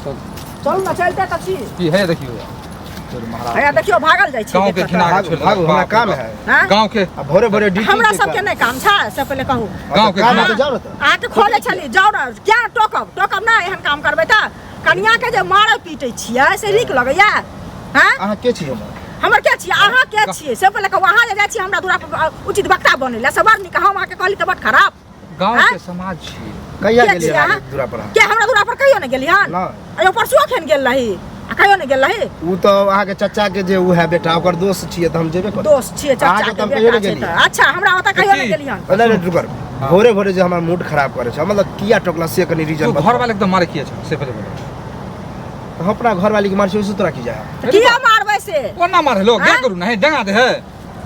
चल। चलू ने, चलते तऽ छी। की है देखियो तोर महाराज। हैया देखियो, भागल जाइ छै। गाँव के देखऽ घिना तऽ। के छोड़ि भागू, देलक, हमरा बाप काम रे है। हाँ? बाप। गाँव के आ भोरे भोरे ड्यूटी हमरा के सबके काम। नहि काम छै, से पहिले कहू। गाँव के काम घिना है तऽ जाउ ने तऽ। अहाँके खोले छली, जाउ ने। किया टोकब? टोकब ने, एहन काम करबै तऽ। कनिया के जे मारै पीटै छियै से नीक लगैया? हाँ? अहाँ के छी हमर? हमर के छियै? अहाँ के छियै से पहिले कहू। अहाँ जे जाइ छियै हमरा दूरा पर उचित वक्ता बनै लए, से बड़ नीक। हम अहाँके कहली तऽ बड़ खराब। गाँव हाँ? के समाज छी। कहिया के गेलियै छियै अहाँ अहाँ? दूरा पर अहाँ? के हमरा दूरा पर कहियो नहि गेली हन? नहि। अयो परसुओ खेन गेल रही आ कहियो नहि गेल रही। उ तऽ अहाँके चचा के जे उ है बेटा, ओकर दोस्त छियै तऽ हम जेबे करब। दोस्त छियै चचा अहाँके के तऽ हम कहियो बेटा नहि छै गेलियै। तऽ अच्छा, हमरा ओतऽ कहियो नहि की? गेली हन। नहि नहि, रुकर। भोरे भोरे जे हमर मूड खराब करे छै, मतलब किया टोकला से कनि तू रीजन। घर वाले के तऽ मारे किया छौ, से पहिले बोलो। हम अपना घर वाली के मार छी, तोरा की जाए? तऽ किया मारबै से? कोना मारे लोग? हाँ? क्या करू नहीं डंगा दे है।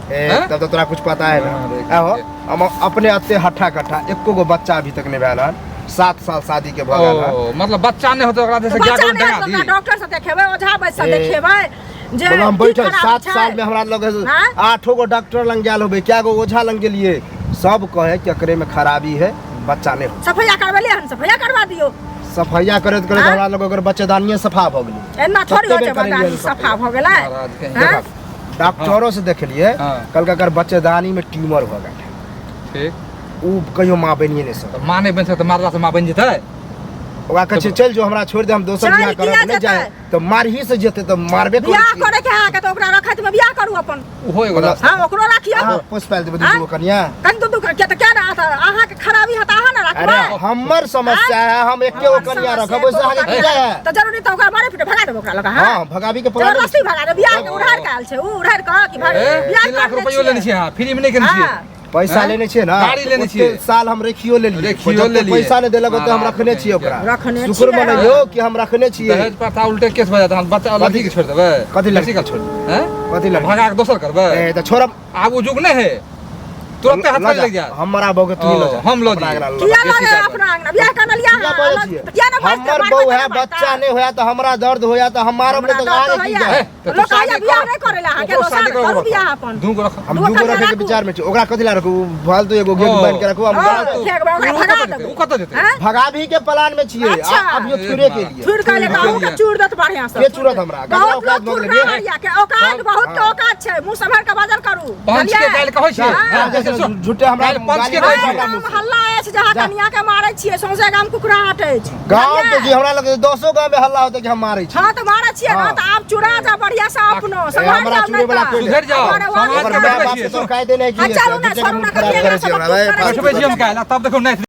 ए, हैं? तब तो तोरा कुछ पता है हाँ, देख, ना। आहो, देख। हम अपने अते हट्ठा कट्ठा, एको गो बच्चा अभी तक नहीं भेल हन। 7 साल शादी के भऽ गेल हन। ओ मतलब बच्चा नहीं होते ओकरा तऽ जैसे क्या बच्चा करू नहि डंगा हेतै, दी। ओकरा डॉक्टर से देखेबै, ओझा वैद्य से ए, देखेबै जे बोलो हम की बैठल खराब 7 छै। साल में हमरा लग हाँ? आठो गो डॉक्टर लग गेल होबे, क्या गो ओझा लग गेलिए, सब कहे कि एकरे में खराबी है, बच्चा नहीं हो। सफैया करबेलियै हन? सफैया करवा दियौ। सफैया करैत करैत हाँ? हमरा लग ओकर बच्चेदानिये सफा भऽ गेलै। एना थोड़ी कते होइ छै, बेर करेलियै बदानी सफैया? सफा भऽ गेलै। महाराज कहीं। हाँ? डॉक्टरो से देखलिए, हाँ। कल अगर बच्चेदानी में ट्यूमर भऽ गेल। ठीक। उ कहियो माँ बनिए नहीं सकत। तऽ माँ नहि बनि सकत, मारला से माँ बनि जेतै? ओकरा कहै छै चलि जो, हमरा छोड़ि दे, हम दोसर चलि बियाह करब। किया नहि जाए जेतै? तऽ मारही से जेतै तऽ मारबे करै बियाह छी। करे के अहाँके तऽ ओकरा रखैत में बियाह करू अपन। ओहो एगो मतलब- रास्ता। हाँ, ओकरो राखियौ। अहाँ पोसि पालि देबै दू हाँ? दूगो कनिया? कनि दू दू के तऽ क्या ने अहाँके खराबी हत, अहाँ ने अरे राखबै। हमर समस्या है, हम एके गो कनिया रखब, ओहिसे अहाँके की जाय है? तऽ जरूरी तऽ ओकरा मारे पीटे भगा देबै ओकरा लग? हाँ, भगाबी के प्लान। जबरदस्ती भगा देबै। बियाह के उधार के आयल छै, उ उधार के कि भाग ए, बियाह 3 लाख करने रुपैयो लेने छियै। छियै अहाँ, फ्री में नहि केने छियै। हाँ। पैसा हैं? लेने छियै ना। गाड़ी लेने ओते छियै। साल हम रखियो लेलियै। रखियो जते लेलियै। पैसा नहि देलक ओते हम महाराज रखने छियै ओकरा। रखने शुक्र छियै। मनैयौ कि हम रखने छियै। दहेज प्रथा उल्टे केस भऽ जायत। अहाँ बच्चा लड़की के छोड़ि देबै? कथी लड़की? लड़की के छोड़ हैं? कथी लड़की? भगा के दोसर करबै? ए तऽ छोड़ब। आब ओ युग नहि है, तुरंते हाथ लऽ जा। लागि जायत। हमरा बहू के तू लऽ जा। ओ, हम लऽ अपना जइयै। अगला लऽ किया जा। लऽ बेसी जाय जादा। अपना अंगना? बियाह करने लिया किया अहाँ बजै अलग- छियै? किया ने बाजतै? हमर मारबै बहू तऽ है, नहि बाजतै। बच्चा नहि होया तऽ हमरा दर्द होया तऽ हम मारब, हमरा नहि तऽ दर्द अहाँके की होइया। जाय? ए, तऽ तू लोक शादी कहैया बियाह कर। नहि करै लए अहाँके, ओकरो दोसर शादी करू, करू बियाह अपन। दू गो रख। हम दूगो दूगो कनिया रखे के राखू। विचार में छी। ओकरा कथी ला रखू? फालतू एगो गेट ओ। बान्हि के रखू हम। हाँ, गलत फेक बा, ओकरा ओ भगा कतऽ जेतै? देबै। ओ कतऽ जेतै? हैं? भगाबी के प्लान में छियै। अच्छा। अभियो थुरे के लिए। थुर के ले थुर अहूँ के के लिए। चूर देत बढ़िया से। के चूरत हमरा? बहुत गजरा लोग औकात भऽ गेलै थुरना रे। हरिया के औकात, बहुत के औकात छै। मुँह सम्हार के बाजल करू। पंच के बुझलियै? गालि कहै छियै? हाँ। हाँ, जा, जा, झूठे हमरा गालि पंच के गाली कहै हमरा छियै। गाम मुँह से। हल्ला अछि जहाँ जा। कनिया के मारै छियै, सौंसे गाम कुकराहट अछि। गाँव के बुझलियै? जी हमरा लगे दसो गाँव में हल्ला होते कि हम मारै छी। हाँ तऽ मारै छियै ने हाँ। तऽ आब चुरा जा बढ़िया से अपनो ए, सम्हार हमरा जाउ चुरे वला नहि कोइ तऽ। सुधरि जाओ। अरे, वाह, समाज ओकर के माय देखबै बाप छियै। के तो कायदे नहि की अच्छा, चलू ने, झूठे के छोड़ू मुँह ने, खराब कनिया करै छी सब हमरा। चुप भाई, करै बैठबै छियै हम काल्हि, तब देखू नहि।